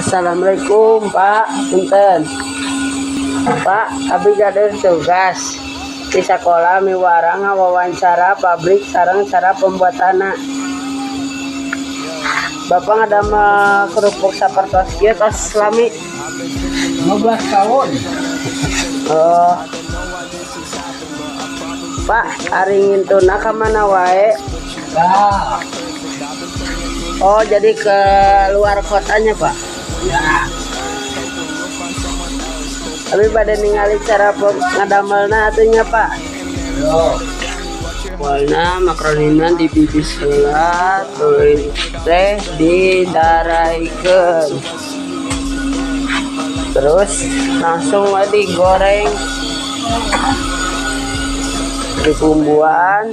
Assalamualaikum, Pak. Punten, Pak, abi gaduh tugas di sekolah, miwarang ngawawancara pabrik sareng cara pembuatanna. Bapak ngadamel kerupuk sapertos kieu tos lami? 15 tahun. Oh. Pak, ari ngintuna ka mana wae? Ya. Oh, jadi ke luar kotanya, Pak? Ya. Tapi pada ningali cara ngadamelna atuh nya, Pak. Yo. Awalna makronina dibibis heula, tuluy teh didaraikeun. Terus langsung we digoreng. Dibumbuan,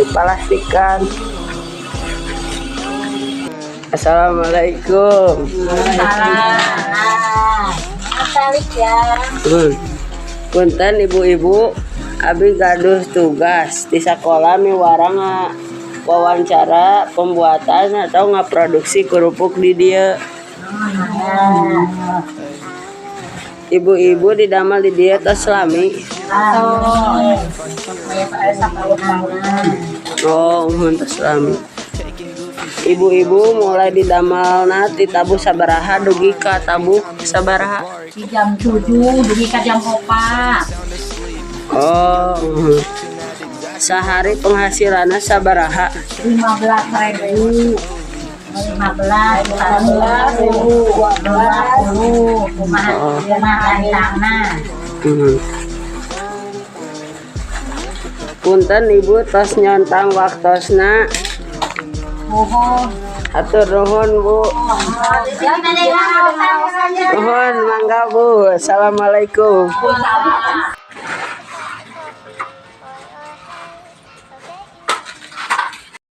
diplastikan. Assalamualaikum. Salah. Balik ya. Punten, ibu-ibu, abi gaduh tugas di sekolah, miwarang wawancara pembuatan atau ngaproduksi kerupuk di dieu. Ibu-ibu didamel di dieu tos lami? Oh. 10 tahunan. Oh, muhun, tos lami. Ibu-ibu mulai didamelna ti tabuh sabaraha dugi ka tabuh sabaraha? Di jam 7 dugi ka jam 4. Oh, muhun. Sehari penghasilannya sabaraha? 15 ribu. 15, 20, 20, kumaha kumaha gancangna. Punten, Ibu, tos nyontang waktosna. Muhun. Hatur nuhun, Bu. Nuhun, mangga, Bu. Assalamualaikum.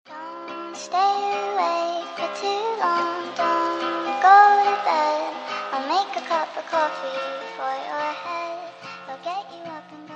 Don't stay awake for too long. Don't go to bed. I'll make a cup of coffee for your head. I'll get you up and